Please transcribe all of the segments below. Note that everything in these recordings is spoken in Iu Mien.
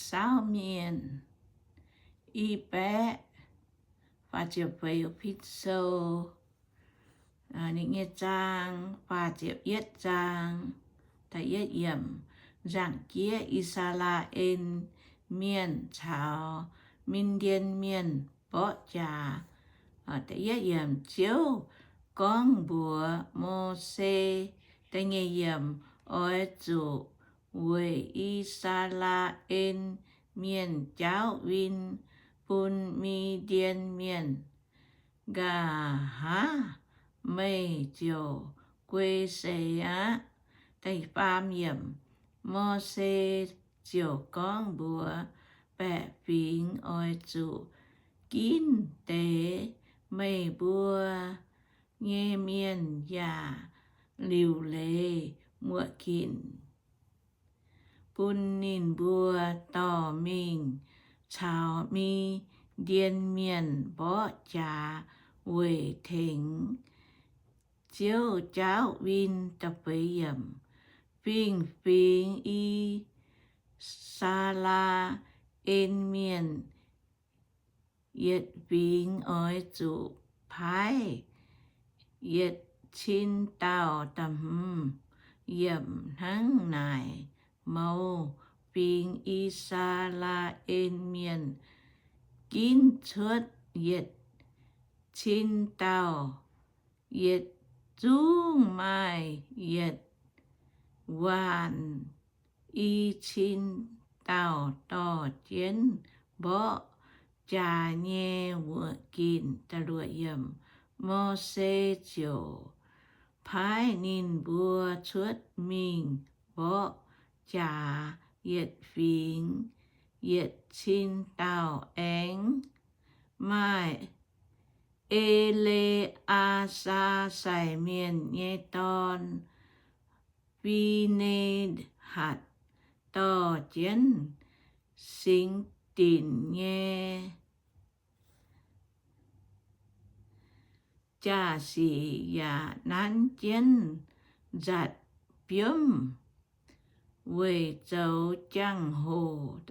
Saauv Mienh i baeqv faah ziepc feix Pitv Sou, ninh nyei zaang faah ziepc yietv zaang. Da'yietv yiemc, nzaangc jieqv I^saa^laa^en Mienh caux Min^ndien Mienh mborqv jaax. Da'yietv yiemc, Ziouv gorngv mbuox Mose, da'nyeic yiemc, oix zuqc weic I^saa^laa^en Mienh jaauv win bun Mi^ndien Mienh. Nqa'haav meih ziouc guei seix aqv. Da'faam yiemc, Mose ziouc gorngv mbuox baeqc fingx, Oix zuqc ginv deix meih mbuo nyei mienh yaac liuc leiz muoqc ginc bun ninh mbuo dorh mingh caux Mi^ndien Mienh mborqv jaax weic tengx Ziouv jaauv win. Fingx-fingx I^saa^laa^en Mienh yietc fingx oix zuqc paaiv yietc cin dauh da'hmz yiemc hnangv naaic. Mouz fingx I^saa^laa^en Mienh ginv cuotv yietc cin dauh, yietc zungv maaih yietc waanc i cin dauh dorh jienv mborqv jaax nyei muoqc ginc. Mose ziouc paaiv ninh mbuo cuotv mingh mborqv jaax yietc fingx yietc cin dauh aengx. Maaih E^le^aa^saa sai mienh nyei dorn, Fi^ne^hatc, dorh jienv singx dinc nyei jaa-sic yaac nanv jienv nzatc biomv weic zoux jangx-hoc.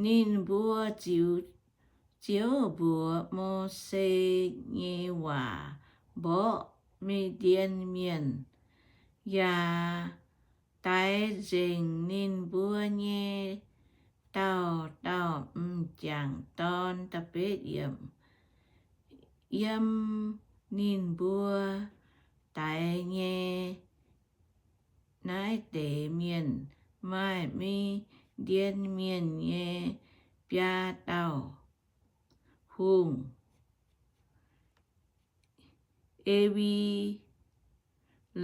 Ninh mbuo ziux Ziouv mbuox Mose nyei waac mborqv Mi^ndien Mienh, yaac daix nzengc ninh mbuo nyei dauh dauh m'jangc dorn. Yiem ninh mbuo daix nyei naaiv deix mienh maaih Mi^ndien Mienh nyei biaa dauh hungh, E^wi,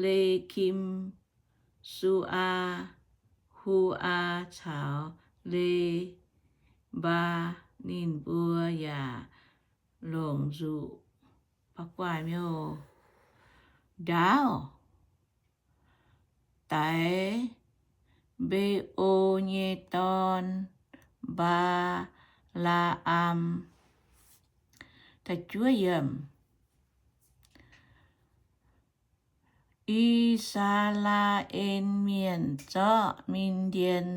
Le^kim, Su^aa, Hu^aa caux Le^mbaa. Ninh mbuo yaac longc nzuqc ndaauv daix Mbe^o nyei dorn, Mbaa^laa^am. I^saa^laa^en Mienh zorqv Mi^ndien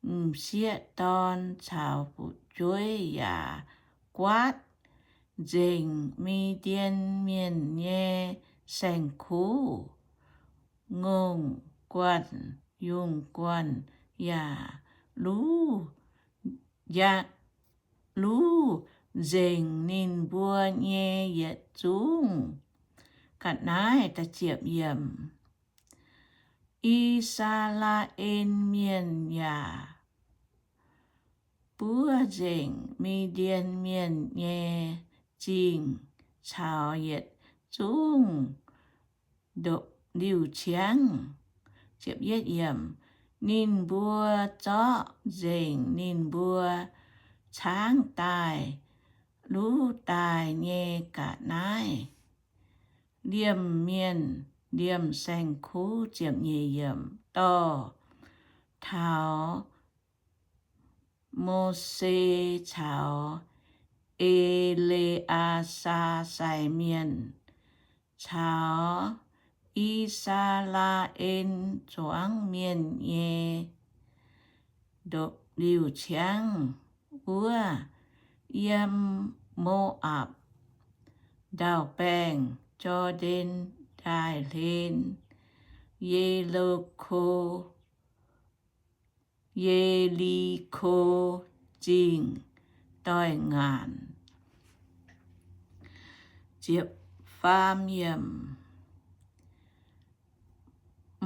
m'sieqv dorn caux fu'jueiv yaac guaatv nzengc Mi^ndien Mienh nyei saeng-kuv. Ngongh guanh yungh guanh yaac luv, yaac luv nzengc ninh mbuo nyei yietc zungv ga'naaiv. I^saa^laa^en Mienh yaac buov nzengc Mi^ndien Mienh nyei zingh caux yietc zungv liuh-ciangv. Ninh mbuo zorqv nzengc ninh mbuo caangv daaih luv daaih nyei ga'naaiv, liemh mienh liemh saeng-kuv. Dorh taux Mose caux E^le^aa^saa sai mienh caux I^saa^laa^en zuangx mienh nyei ndopv-liuh ciangv wuov, yiem Mo^apc Ndau-Baengh, Jor^ndaen Ndaaih hlen, Ye^li^ko, Ye^li^ko Zingh doix-ngaanc.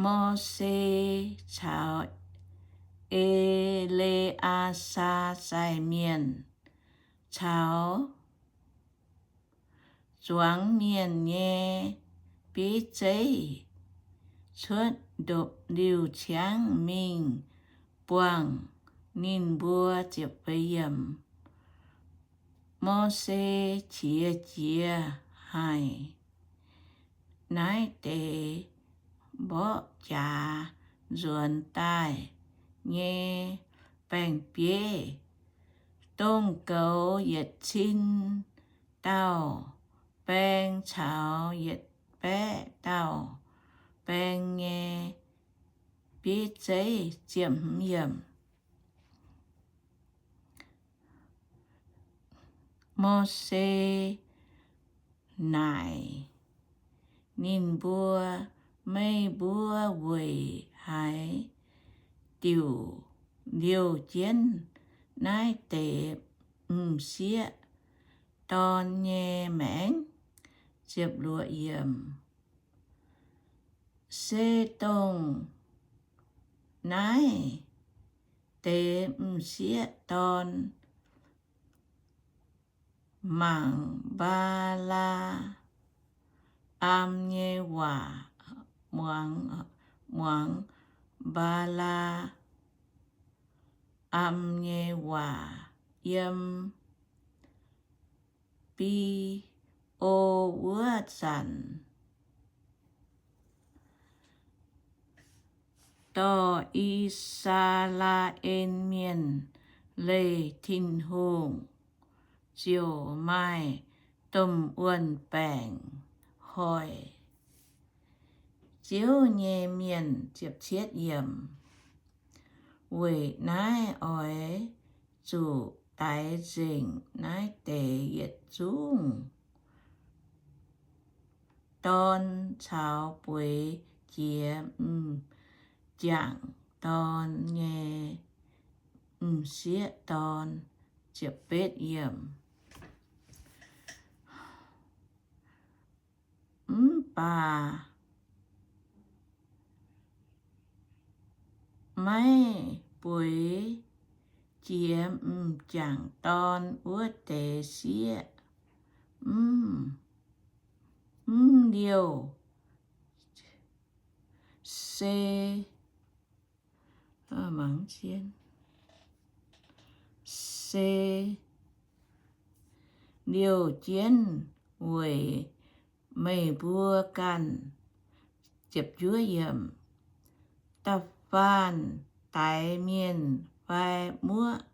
Mose caux E^le^aa^saa sai mienh caux zuangx mienh nyei bieiv zeiv cuotv ndopv-liuh ciangv mingh buangh ninh mbuo. Mose qiex jiez haic naaiv deix mborqv jaax nzuonx daaih nyei baeng-bieiv, dongh goux yietc cin dauh baeng caux yietc baeqv dauh baeng nyei bieiv zeiv. Mose naaic ninh mbuo, Meih mbuo weic haaix diuc liouh jienv naaiv deix m'sieqv dorn nyei maengc? Se dongh naaiv deix m'sieqv dorn mangc Mbaa^laa^am nyei waac, muangx, muangx Mbaa^laa^am nyei waac yiem Bi^o wuov zanc, dorh I^saa^laa^en Mienh leih Tin-Hungh ziouc maaih domh wuon-baengc hoic Ziouv nyei mienh. Weic naaiv oix zuqc daix nzengc naaiv deix yietc zungv dorn caux bueix jiex m'jangc dorn nyei m'sieqv dorn. Mv baac maiv bueix jiex m'jangc dorn wuov deix sieqv. Mv, mv liouh se se liouh jienv weic meih mbuo ganh. Da'faanh daix mienh fai muoqv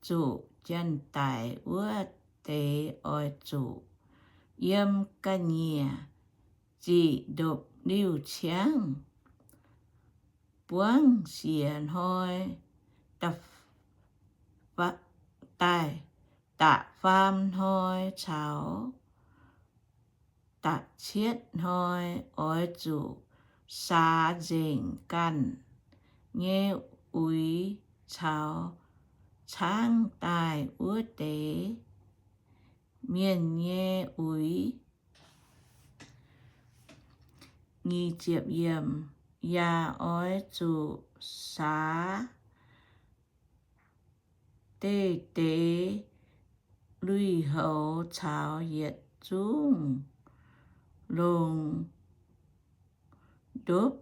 zuqc janx-daic wuov deix oix zuqc yiem ga'nyiec ziqc ndopv-liuh ciangv buangv siec hnoi, da'faam hnoi caux da'cietv hnoi oix zuqc saax nzengc ganh nyei uix caux caangv daaih wuov deix mienh nyei uix. Yaac oix zuqc saax deix deix lui-houx caux yietc zungv longc ndopv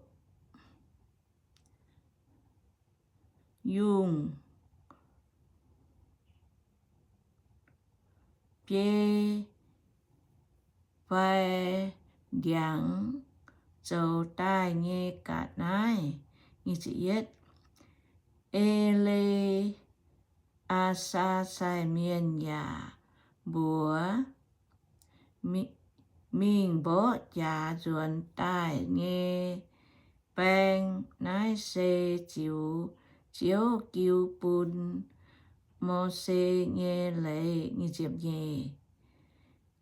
yungh biei fai ndiangx zoux daaih nyei ga'naaiv. E^le^aa^saa sai mienh yaac mbuox mingh mborqv jaax nzuonx daaih nyei baeng. Naaiv se ziux Ziouv jiu bun Mose nyei leiz.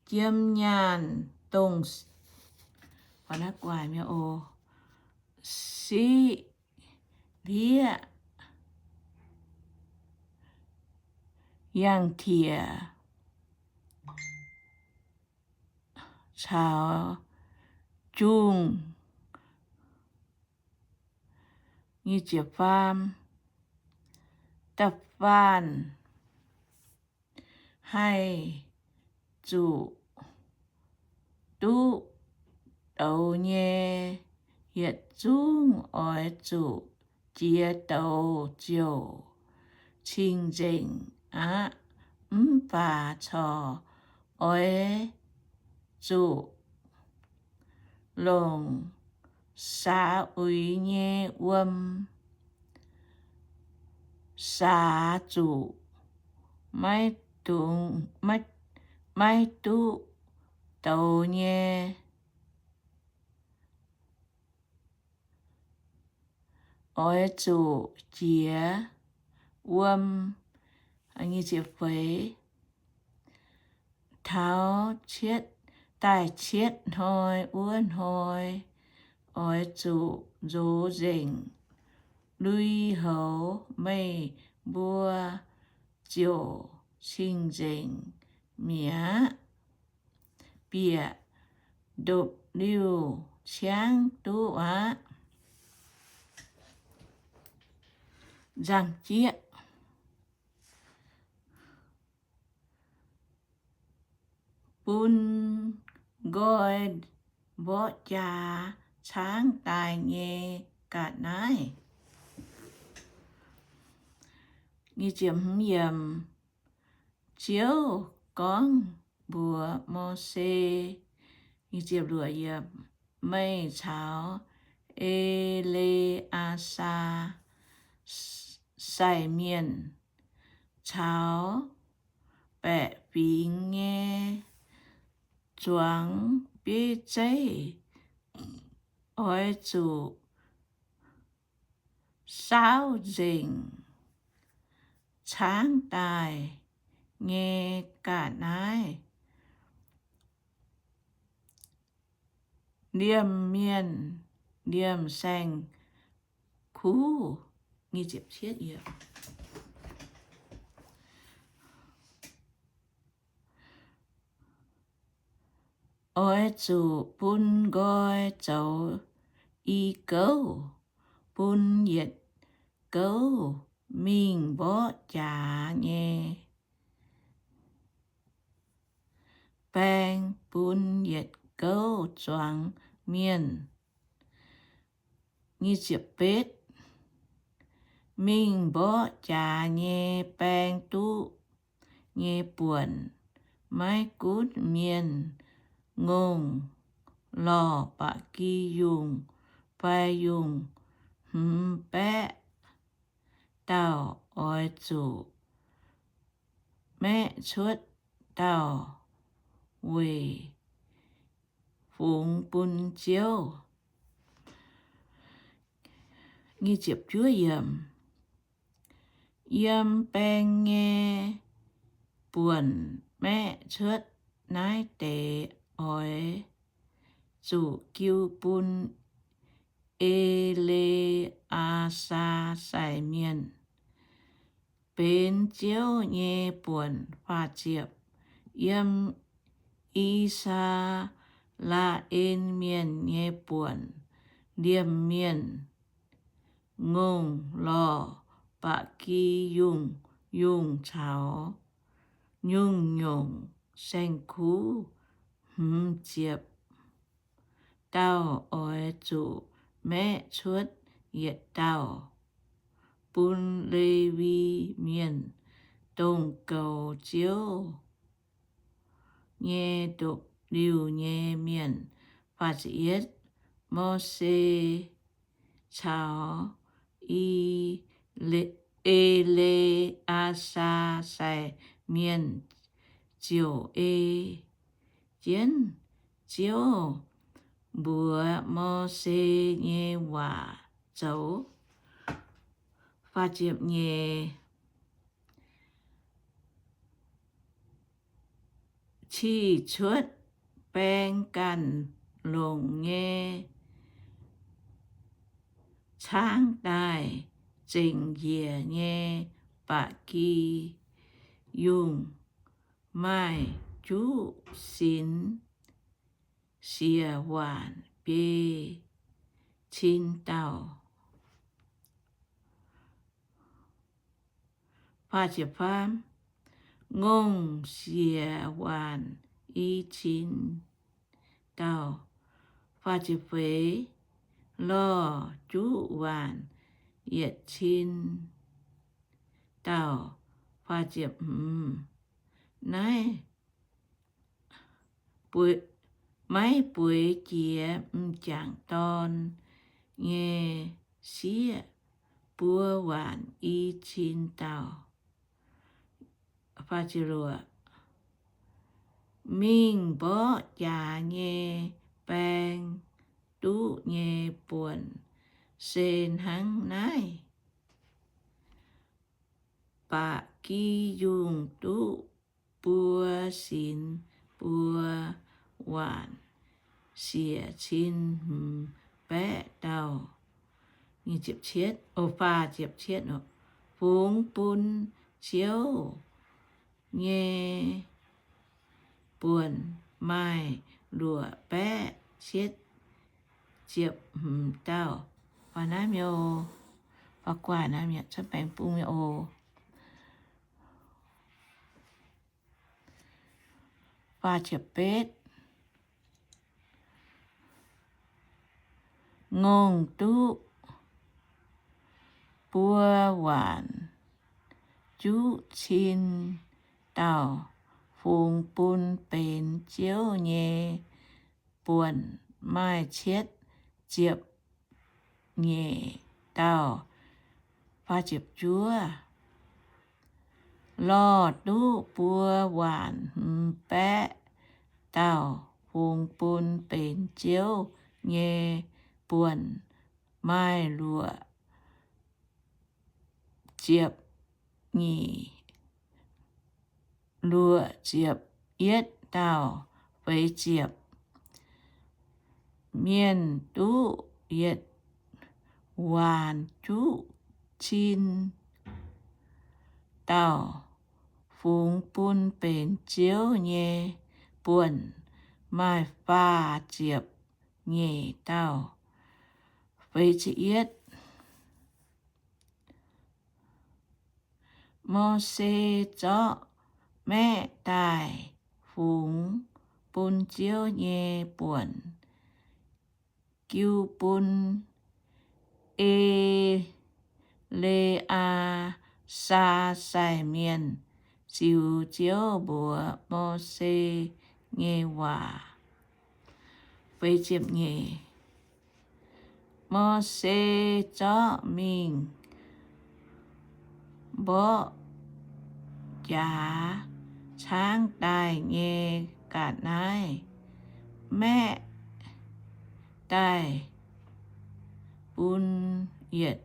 Jiem nyaanh dongh siqv hlieqv yangh tiex caux jungh. Da'faanh haih zuqc duqv douz nyei yietc zungv oix zuqc jiex douz ziouc cing-nzengc aqv. Mv baac corc oix zuqc longc saax uix nyei wuom saax zuqc maiv dungx, maiv, maiv duqv douz nyei. Oix zuqc jiex wuom. Taux cietv, daaih cietv hnoi wuov hnoi oix zuqc nzox nzengc lui-houx, meih mbuo ziouc cing-nzengc mi'aqv. Bieqc ndopv-liuh ciangv duqv aqv. Nzangc jieqv. Bun nqoi mborqv jaax caangv daaih nyei ga'naaiv. Ziouv gorngv mbuox Mose, meih caux E^le^aa^saa sai mienh caux baeqc fingx nyei zuangx bieiv zeiv oix zuqc saauv nzengc caangv daaih nyei ga'naaiv, liemh mienh liemh saeng-kuv. Oix zuqc bun nqoi zoux i gouv, bun yietc gouv mingh mborqv jaax nyei baeng bun yietc gouv zuangx mienh. Mingh mborqv jaax nyei baeng duqv nyei buonc, maiv gunv mienh ngongh lorh, ba'gi yungh fai yungh hmz baeqv dauh, oix zuqc maeqv cuotv dauh weic fungx bun Ziouv. Yiem baeng nyei buonc maeqv cuotv naaiv deix oix zuqc jiu bun E^le^aa^saa sai mienh, benx Ziouv nyei buonc. Faah ziepc. Yiem I^saa^laa^en Mienh nyei buonc, liemh mienh ngongh lorh, ba'gi yungh, yungh caux nyungc-nyungc saeng-kuv. Hmz ziepc. Dauh oix zuqc maeqv cuotv yietc dauh bun Lewi Mienh, dongh goux Ziouv nyei ndopv-liuh nyei mienh. Faah ziepc yietv. Mose caux E^le, E^le^aa^saa sai mienh ziouc ei jienv Ziouv mbuox Mose nyei waac zoux. Faah ziepc nyeic, cih cuotv baeng ganh longc nyei caangv daaih zengc njiec nyei ba'gi yungh maaih juqv sinx siec waanc biei cin dauh. Ngongh siec waanc i cin dauh. Faah ziepc feix, lorh juqv waanc yietc cin dauh. Faah ziepc hmz, naaiv maiv bueix jiex m'jangc dorn nyei sieqv buo waanc i cin dauh. Mingh mborqv jaax nyei baeng duqv nyei buonc se hnangv naaiv. Ba'gi yungh duqv buo sinx buo waanc siec cin hmz baeqv dauh. Fungx bun Ziouv nyei buonc maaih luoqc baeqv cietv ziepc hmz dauh. Oc, ngongh duqv buo waanc juqv cin dauh fungx bun benx Ziouv nyei buonc maaih cietv ziepc nyeic dauh. Lorh duqv buo waanc hmz baeqv dauh fungx bun benx Ziouv nyei buonc maaih luoqc ziepc nyeic, luoqc ziepc yietv dauh. Feix ziepc, mienh duqv yietc waanc juqv cin dauh fungx bun benx Ziouv nyei buonc maaih faah ziepc nyeic dauh. Feix ziepc yietv, Mose zorqv maeqv daaih fungx bun Ziouv nyei buonc, jiu bun E^le^aa^saa sai mienh ziux Ziouv mbuox Mose nyei waac. Mose zorqv mingh mborqv jaax caangv daaih nyei ga'naaiv maeqv daaih bun yietc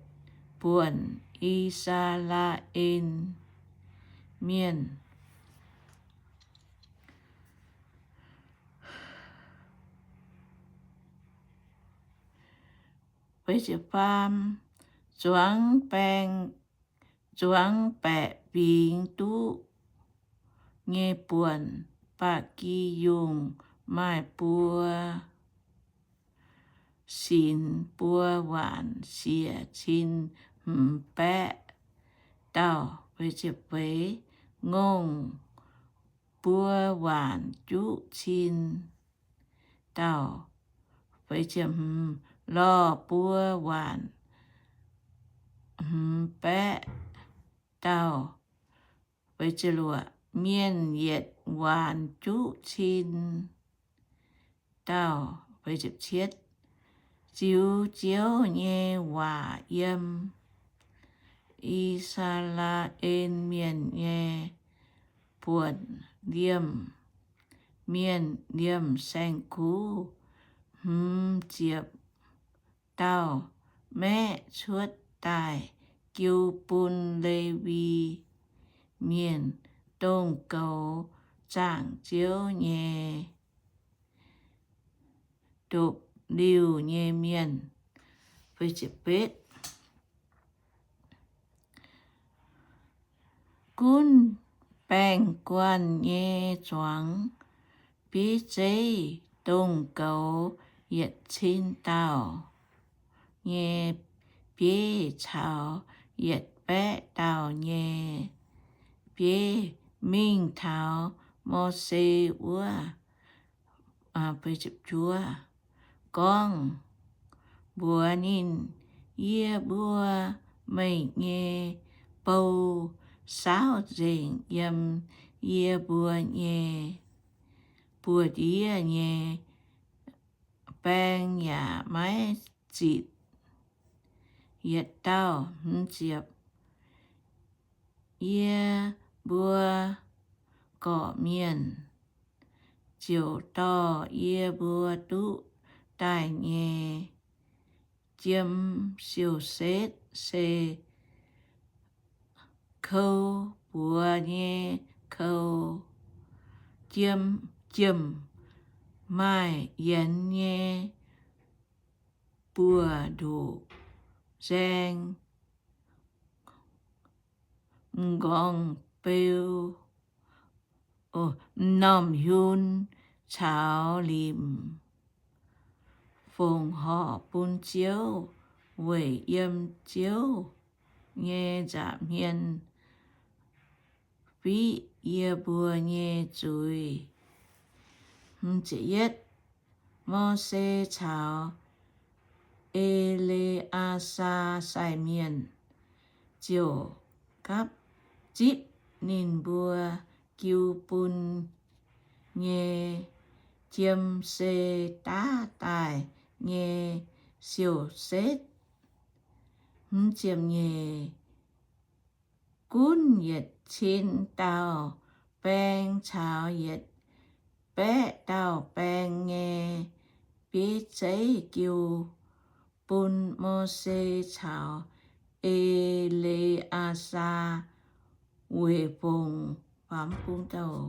buonc I^saa^laa^en Mienh. Zuangx baeng, zuangx baeqc fingx duqv nyei buonc, ba'gi yungh maaih buo sinx buo waanc siec cin hmz baeqv dauh. Ngongh buo waanc juqv cin dauh. Lorh buo waanc hmz baeqv dauh. Mienh yietc waanc juqv cin dauh. Ziux Ziouv nyei waac yiem I^saa^laa^en Mienh nyei buonc liemh mienh liemh saeng-kuv. Hmz ziepc dauh maeqv cuotv daaih jiu bun Lewi Mienh, dongh goux zaangc Ziouv nyei ndopv-liuh nyei mienh. Gunv baeng-guanh nyei zuangx bieiv zeiv, dongh goux yietc cin dauh nyei bieiv caux yietc baeqv dauh nyei bieiv, mingh taux Mose wuov, gorngv, mbuox ninh, Yie mbuo meih nyei bou saauv nzengc yiem yie mbuo nyei buoz-ndiev nyei baeng yaac maiv zitc yietc dauh. Hmz ziepc, yie mbuo gorqv-mienh ziouc dorh yie mbuo duqv daaih nyei jiem siou-setv se kou buoz nyei kou, jiem, jiem maaih yienx nyei buoz-ndoqv nzaeng, m'nqorngv-beu, m'normh hiunh caux limc, fongc horc bun Ziouv, weic yiem Ziouv nyei nza'hmien fiqv yie mbuo nyei zuiz. Mose caux E^le^aa^saa sai mienh ziouc gapv zipv ninh mbuo jiu bun nyei jiem se daav daaih nyei siou-setv. Hmz ziepc nyeic, gunv yietc cin dauh baeng caux yietc baeqv dauh baeng nyei bieiv zeiv jiu bun Mose caux E^le^aa^saa weic fongc, bung dauh,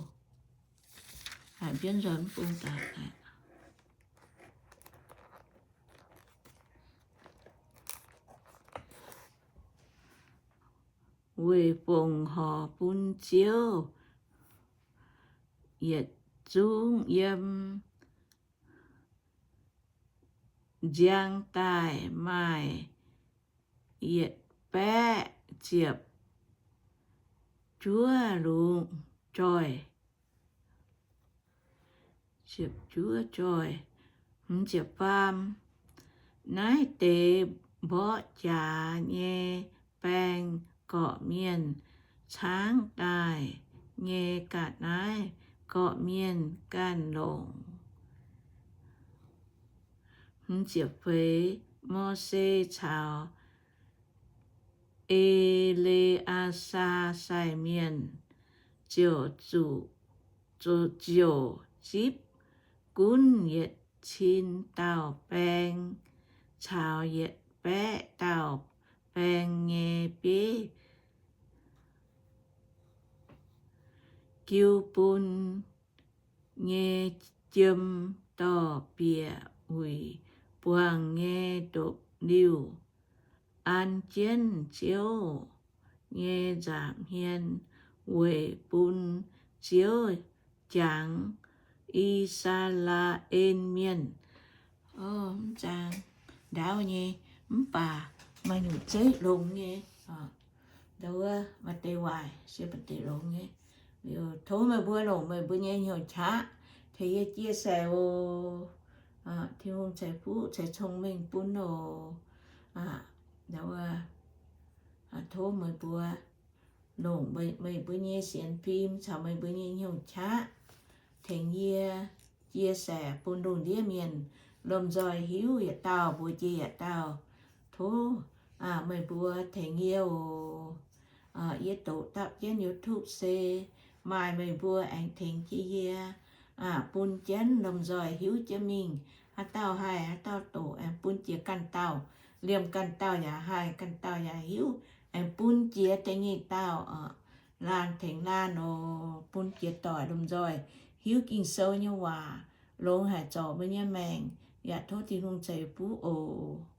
weic fongc horc bun Ziouv. Yietc zungv yiem nziang daaih maaih yietc baeqv ziepc juov lungz joih. Ziepc juov joih. Hmz ziepc faam. Naaiv deix mborqv jaax nyei baeng gorqv-mienh caangv daaih nyei ga'naaiv, gorqv-mienh ganh longc. Hmz ziepc feix. Mose caux E^le^aa^saa sai mienh ziouc zuqc, ziouc zipv gunv yietc cin dauh baeng caux yietc baeqv dauh baeng nyei bieiv jiu bun nyei jiem dorh bieqc wuic buangh nyei ndopv-liuh, an jienv Ziouv nyei nza'hmien weic bun Ziouv jangx I^saa^laa^en Mienh. Mv zaang ndaauv nyei, mv baac maaih nyungc zeiv longx nyei. Ndau wuov maaih deix waaic se maaih deix longx nyei. Liuz tov meih mbuo longc meih mbuo nyei hnyouv qaqv tengx yie chia sẻ oc. Tin-Hungh ceix fuqv ceix cong-mengh bun oc. Ndau wuov tov meih mbuo longc meih mbuo nyei sienx fim caux meih mbuo nyei hnyouv qaqv tengx yie chia sẻ bun lungh ndiev mienh lomh nzoih hiuv yietc dauh mbuox jiex yietc dauh. Tov meih mbuo tengx yie oc. Yie doqc dapv jienv YouTube se maaih meih mbuo aengx tengx jienv yie. bun jienv lomh nzoih hiuv jienv mingh, haaix dauh haih haaix dauh doqc, aengx bun jiex ganh dauh, liemh ganh dauh yaac haih, ganh dauh yaac hiuv, aengx bun jiex da'nyeic dauh, laanh tengx laanh oc. Bun jiex doic lomh nzoih hiuv Ging-Sou nyei waac, longx haic zorc mbuo nyei maengc. Yaac tov Tin-Hungh ceix fuqv oc.